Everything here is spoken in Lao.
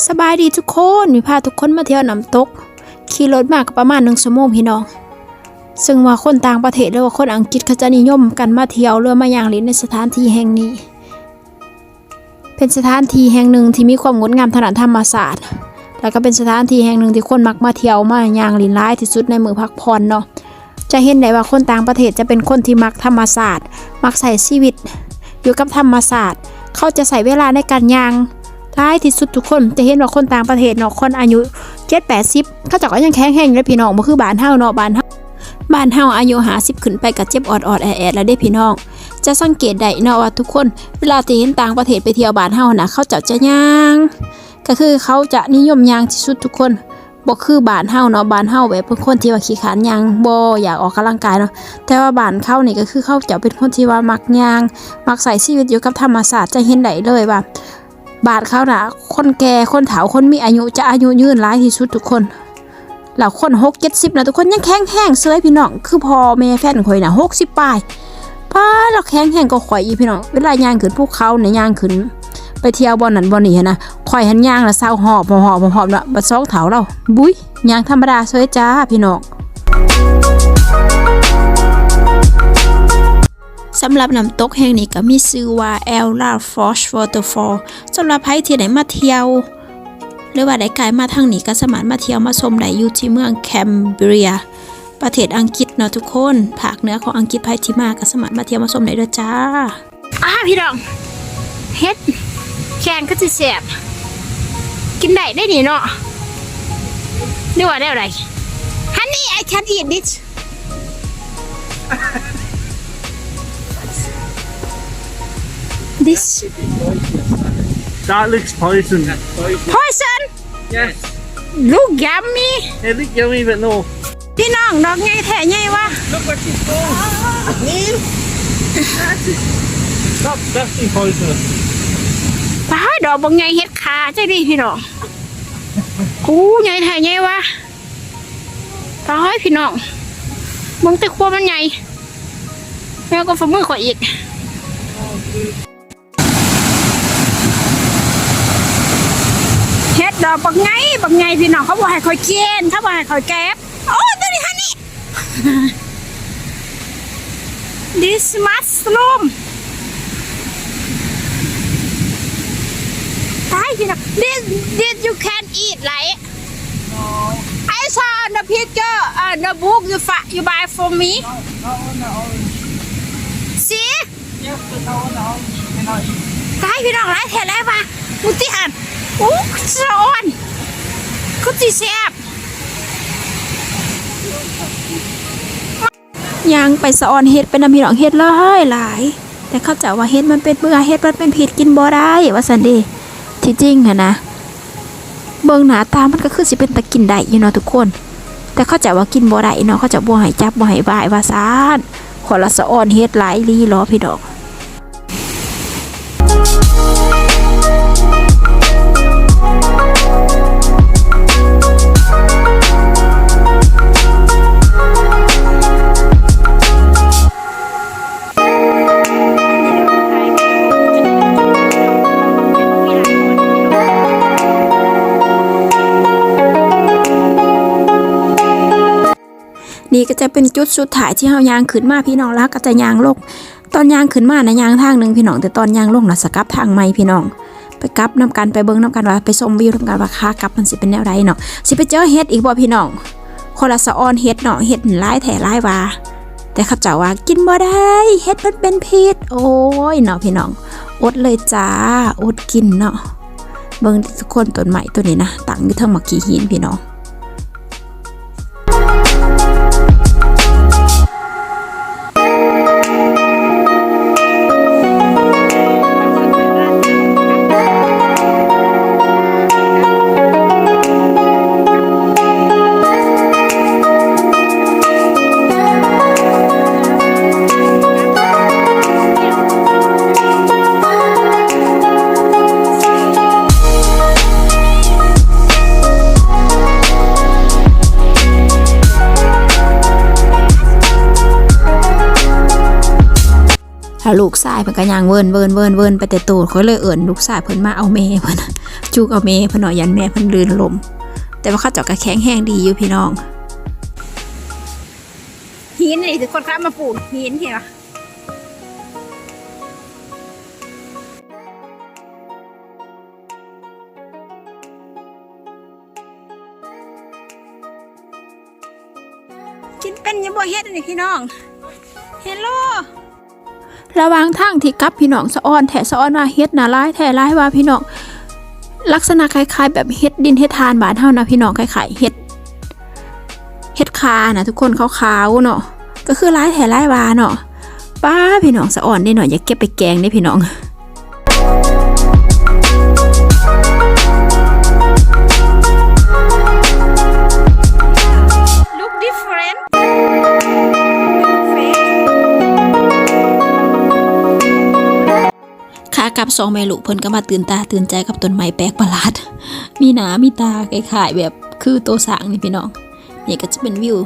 ສະບາຍດີທຸກຄົນ, ມີພາທຸກຄົນມາທ່ຽວນ້ຳຕົກ, ຂີ່ລົດມາກໍປະມານໜຶ່ງຊົ່ວໂມງພີ່ນ້ອງ. ເຊິ່ງວ່າຄົນຕ່າງປະເທດ ຫຼືວ່າຄົນອັງກິດ ເຂົາຈະນິຍົມກັນມາທ່ຽວ ຫຼືມາຍ່າງຫຼິ້ນໃນສະຖານທີ່ແຫ່ງນີ້. ເປັນສະຖານທີ່ແຫ່ງໜຶ່ງທີ່ມີຄວາມງົດງາມທາງດ້ານທຳມະຊາດ ແລະກໍເປັນສະຖານທີ່ແຫ່ງໜຶ່ງທີ່ຄົນມັກມາທ່ຽວມາຍ່າງຫຼິ້ນຫຼາຍທີ່ສຸດໃນມື້ພັກຜ່ອນເນາະ. ຈະເຫັນໄດ້ວ່າຄົນຕ່າງປະເທດຈະເປັນຄົນທີ່ມັກທຳມະຊາດ, ມັກໃຊ້ຊີວິດຢູ່ກັບທຳມະຊາດ. ເຂົາຈະໃຊ້ເວລາໃນການຍ່າງຫຼາຍທີ່ສຸດທຸກຄົນ. ຈະເຫັນວ່າຄົນຕ່າງປະເທດເນາະ, ຄົນອາຍຸເຈັດແປດສິບ ເຂົາເຈົ້າກໍຍັງແຂງແຮງຢູ່ເດ້ພີ່ນ້ອງ, ບໍ່ຄືບ້ານເຮົາເນາະ. ບ້ານເຮົາ ບ້ານເຮົາອາຍຸຫ້າສິບຂຶ້ນໄປກໍເຈັບອອດໆແອດໆແລ້ວເດ້ພີ່ນ້ອງ. ຈະສັງເກດໄດ້ເນາະວ່າທຸກຄົນ ເວລາທີ່ເຫັນຕ່າງປະເທດໄປທ່ຽວບ້ານເຮົານະ, ເຂົາເຈົ້າຈະຍ່າງ, ກໍຄືເຂົາຈະນິຍົມຍ່າງທີ່ສຸດທຸກຄົນ. ບໍ່ຄືບ້ານເຮົາເນາະ, ບ້ານເຮົາແບບເປັນຄົນທີ່ວ່າຂີ້ຄ້ານຍ່າງ, ບໍ່ຢາກອອກກຳລັງກາຍເນາະ. ແຕ່ວ່າບ້ານເຂົານີ້ກໍຄືເຂົາເຈົ້າເປັນຄົນທີ່ວ່າມັກຍ່າງ, ມັກໃຊ້ຊີວິດຢູ່ກັບທຳມະຊາດ. ຈະເຫັນໄດ້ເລີຍວ່າບ້ານເຂົານະ, ຄົນແກ່, ຄົນເຖົ້າ, ຄົນມີອາຍຸ ຈະອາຍຸຍືນຫຼາຍທີ່ສຸດທຸກຄົນ. ແລ້ວຄົນຫົກເຈັດສິບນະທຸກຄົນ ຍັງແຂງແຮງເຊີຍພີ່ນ້ອງ, ຄືພໍ່ແມ່ແຟນຂ້ອຍນະ ຫົກສິບປາຍ. ປາດ ລາວແຂງແຮງກວ່າຂ້ອຍອີກພີ່ນ້ອງ. ເວລາຍ່າງຂຶ້ນພູເຂົານີ້, ຍ່າງຂຶ້ນໄປທ່ຽວບ່ອນນັ້ນບ່ອນນີ້ຫັ້ນນະ, ຂ້ອຍຫັ້ນຍ່າງລະຊາວຮອບ ຮອບ ຮອບ ຮອບເນາະ, ບັດສອງເຖົ້າລາວ ບຸ້ຍ ຍ່າງທຳມະດາເຊີຍຈ້າພີ່ນ້ອງ. ສຳລັບນ້ຳຕົກແຫ່ງນີ້ກໍມີຊື່ວ່າ Ella Falls Waterfall. ສຳລັບໃຜທີ່ໄດ້ມາທ່ຽວ ຫຼືວ່າໄດ້ກາຍມາທາງນີ້ ກໍສາມາດມາທ່ຽວມາຊົມໄດ້ຢູ່ທີ່ເມືອງ Cumbria ປະເທດອັງກິດເນາະທຸກຄົນ. ພາກເໜືອຂອງອັງກິດ ໃຜທີ່ມາກໍສາມາດມາທ່ຽວມາຊົມໄດ້ເດີຈ້າ. ອ້າ ພີ່ນ້ອງ, ເຫັດແຄງຄືຊິແຊບ, ກິນໄດ້ເດ້ນີ້ເນາະ ຫຼືວ່າແນວໃດ? Honey, I can eat this. This. That looks poison. Poison? Yes. Look yummy. It look yummy, but no. ພີ່ນ້ອງ, ດອກໃຫຍ່ແທ້ໃຫຍ່ວະ. Look what she's doing. That's it. That's definitely poisonous. ປາດ ດອກບັກໃຫຍ່ເຫັດຂາ ຈັກດີພີ່ນ້ອງ. ໂອ້ ໃຫຍ່ແທ້ໃຫຍ່ວະ. ຕາຍພີ່ນ້ອງ, ເບິ່ງແຕ່ຄວາມມັນໃຫຍ່ ໃຫຍ່ກວ່າຝ່າມືຂ້ອຍອີກ. ເຫັດດອກບັກໃຫຍ່ ບັກໃຫຍ່ພີ່ນ້ອງ, ເຂົາບໍ່ໃຫ້ຂ້ອຍກິນ, ເຂົາບໍ່ໃຫ້ຂ້ອຍເກັບ. ໂອ້ ຕົວນີ້ຫັ້ນນີ້. This mushroom. ຕາຍພີ່ນ້ອງ, this, this you can eat, right? No. I saw on the picture, uh, the book you fa-, you buy for me. No, no, no, orange. See? Yes, but no, no, orange. You cannot eat. ຕາຍພີ່ນ້ອງ, ຫຼາຍແທ້ຫຼາຍວ່າ. ມື້ຕິຫັ້ນ. ໂອ້ ສະອອນ ຄືຊິແຊບ. ຍ່າງໄປສະອອນເຫັດໄປນຳພີ່ນ້ອງ, ເຫັດຫຼາຍຫຼາຍ, ແຕ່ເຂົາເຈົ້າວ່າເຫັດມັນເປັນເບື່ອ, ເຫັດມັນເປັນພິດ, ກິນບໍ່ໄດ້ວ່າຊັ້ນເດ. ທີ່ຈິງຫັ້ນນະ ເບິ່ງໜ້າຕາມັນກໍຄືຊິເປັນຕາກິນໄດ້ຢູ່ເນາະທຸກຄົນ, ແຕ່ເຂົາເຈົ້າວ່າກິນບໍ່ໄດ້ເນາະ, ເຂົາເຈົ້າບໍ່ໃຫ້ຈັບ ບໍ່ໃຫ້ບາຍວ່າຊັ້ນ. ຄົນລະສະອອນເຫັດຫຼາຍອີ່ຫຼີເນາະພີ່ນ້ອງ. ນີ້ກໍຈະເປັນຈຸດສຸດທ້າຍທີ່ເຮົາຍ່າງຂຶ້ນມາ ພີ່ນ້ອງ, ແລ້ວກໍຈະຍ່າງລົງ. ຕອນຍ່າງຂຶ້ນມານະ ຍ່າງທາງໜຶ່ງ ພີ່ນ້ອງ, ແຕ່ຕອນຍ່າງລົງນະ ສະກັບທາງໃໝ່ ພີ່ນ້ອງ. ໄປກັບນຳກັນ, ໄປເບິ່ງນຳກັນວ່າ, ໄປຊົມວິວນຳກັນວ່າ ຂາກັບມັນຊິເປັນແນວໃດເນາະ. ຊິໄປເຈີເຫັດອີກບໍ່ ພີ່ນ້ອງ? ຄົນລະສະອອນເຫັດເນາະ, ເຫັດຫຼາຍແທ້ຫຼາຍວ່າ, ແຕ່ເຂົາເຈົ້າວ່າກິນບໍ່ໄດ້, ເຫັດມັນເປັນພິດ. ໂອ້ຍເນາະ ພີ່ນ້ອງ, ອົດເລີຍຈ້າ, ອົດກິນເນາະ. ເບິ່ງທຸກຄົນ, ຕົ້ນໄມ້ຕົ້ນນີ້ນະ ຕັ້ງຢູ່ເທິງໝາກຂີ້ຫີນ ພີ່ນ້ອງ. ນີ້ ແລ້ວລູກຊາຍເພິ່ນກໍຍ່າງເວີນໆໆໄປແຕ່ໂຕ ຂ້ອຍເລີຍເອີ້ນລູກຊາຍເພິ່ນມາເອົາແມ່ເພິ່ນ ຈູກເອົາແມ່ເພິ່ນເນາະ ຢ້ານແມ່ເພິ່ນລື່ນລົ້ມ. ແຕ່ວ່າເຂົາເຈົ້າກໍແຂງແຮງດີຢູ່ພີ່ນ້ອງ. ຫີນນີ້ ຄົນເຂົາເອົາມາປູນຫີນ ເຫັນບໍ່? ກິນເປັນຢູ່ບໍ່ເຫັດນີ້ພີ່ນ້ອງ? ເຮລໂລ ລະຫວ່າງທາງທີ່ກັບພີ່ນ້ອງ ສະອອນແທ້ ສະອອນວ່າເຫັດນະຫຼາຍແທ້ຫຼາຍວ່າພີ່ນ້ອງ. ລັກສະນະຄ້າຍໆແບບເຫັດດິນເຫັດຖ່ານບ້ານເຮົານະພີ່ນ້ອງ ຄ້າຍໆເຫັດ ເຫັດຂ່ານະທຸກຄົນ ຂາວໆເນາະ ກໍຄືຫຼາຍແທ້ຫຼາຍວ່າເນາະ. ປ້າ ພີ່ນ້ອງ ສະອອນເດ້ເນາະ ຢາກເກັບໄປແກງເດ້ພີ່ນ້ອງ. Look different. ຂາກັບສອງແມ່ລູກເພິ່ນກໍມາຕື່ນຕາຕື່ນໃຈກັບຕົ້ນໄມ້ແປກປະຫຼາດ ມີໜ້າມີຕາຄ້າຍໆແບບຄືໂຕຊ້າງນີ້ພີ່ນ້ອງ. ນີ້ກໍຈະເປັນວິວ